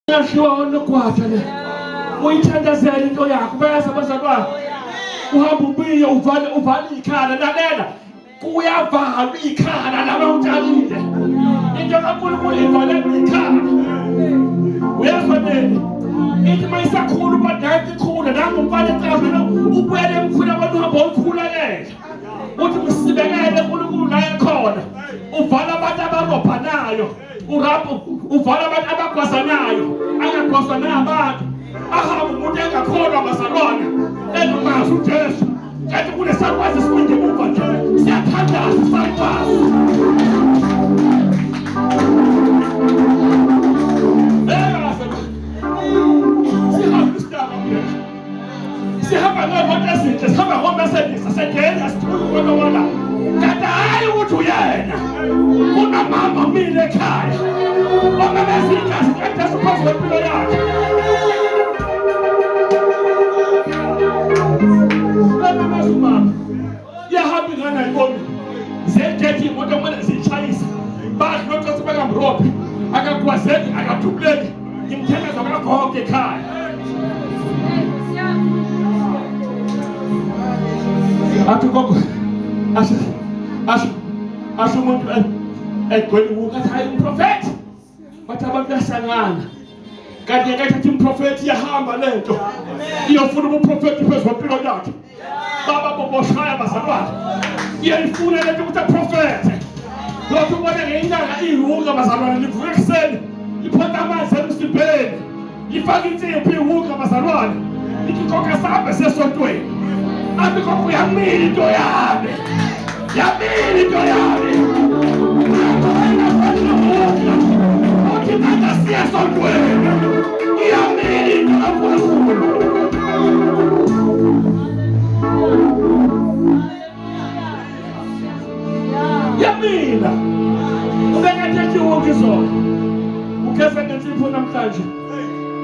Yashiwa onogwaja le. Uyithandazela into yakho bayazi abazalwane. Uhamba ubuye uvale ikhala lalela. Kuyavalwa ikhala laba utshalile. Into kaNkulunkulu ivalelwa ikhala. Uyezwa nini? Ithi mayisakhula ubadala ikhula nangu umfana ecashile ubuyele emkhulu abantu uhamba ukhulekela. Uthi msibekele uNkulunkulu la ekhona. Uvala abantu abarobhanayo. Uvala abantu abagwazanayo. Angagwazwa nabantu. Ahambe umuntu engakholwa bazalwane. Engazi uJesu. Kanti kunesakwazi sikwinde emuva nje. Siyathandaza sakwazi. Sihamba ngemoto ezinhle, sihamba ngoMercedes, sesengena sithula ukonokona. Kanti hhayi ukuthi uyena. Kunomama umile ekhaya. Omemeza igazi likaJesu phezu kwempilo yakhe. Uyamemeza umama. Iyahamba ingane ayiboni. Ziyajetha iy'moto kumele ziyishayise. Badla notsotsi bengamrobhi. Akakwazeki, akadubuleki. Imthandazo kagogo ekhaya. Athi gogo, asho umuntu egcwele iwuka athi hayi umprofethi. Bathi abantu bayasangana. Kanti ngekathatha umprofethi iyahamba lento. Iyofuna ubuprofethi phezu kwempilo yakhe. Baba boboshaya bazalwane. Iyayifuna lento ukuthi aprofethe. Lokhu ubone ngenyanga iwuka bazalwane livuka ekuseni. Liphonsa amanzi emzimbeni. Lifaka insipho iwuka bazalwane. Lithi gogo asambe sesontweni. Athi gogo uyamila into yami. Yamila into yami. Uthi manje siya esontweni. Iyamila into kaNkulunkulu. Yamila. Ubekade ethi iwuka izolo. Ugeza ngensipho namhlanje.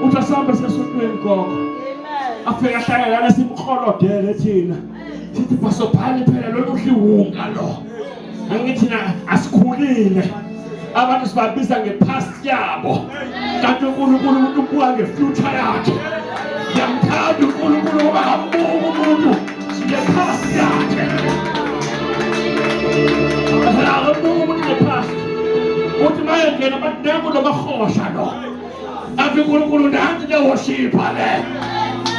Uthi asambe sesontweni gogo. Afika ahlala lana simkholodele thina. Sithi basobhali phela lolu hliwunga lo. Angithi na asikhulile. Abantu sibabiza ngepast yabo. Kanti uNkulunkulu umuntu ubuka ngefuture yakhe. Ngiyamthanda uNkulunkulu ngoba akambuki umuntu ngepast yakhe. Akambuki umuntu ngepast. Uthi mayengena abantu nangu lo mahosha lo. Athi uNkulunkulu nansi le worshipha le.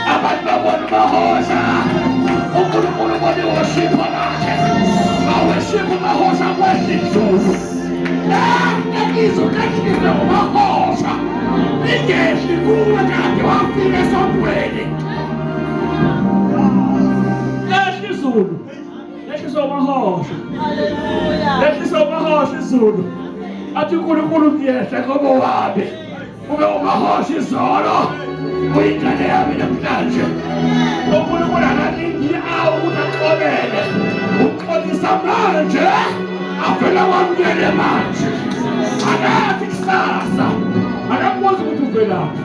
Abantu babona umahosha. uNkulunkulu ubona iworshipha lakhe. Aworship umahosha kwehla izulu. Izulu lehliswe ngumahosha. Lingehli kuwe kanti wafika esontweni. Lehla izulu. Lehliswe umahosha. Hallelujah. Lehliswe umahosha izulu. Athi uNkulunkulu ngiyehla ngoba wami. Ube umahosha izolo. Uyingane yami namhlanje. uNkulunkulu akalindi awu ukuthi axolele. Uxolisa manje. Avela wamukele manje. Akathi kusasa. Akakubuzi ukuthi uvelaphi.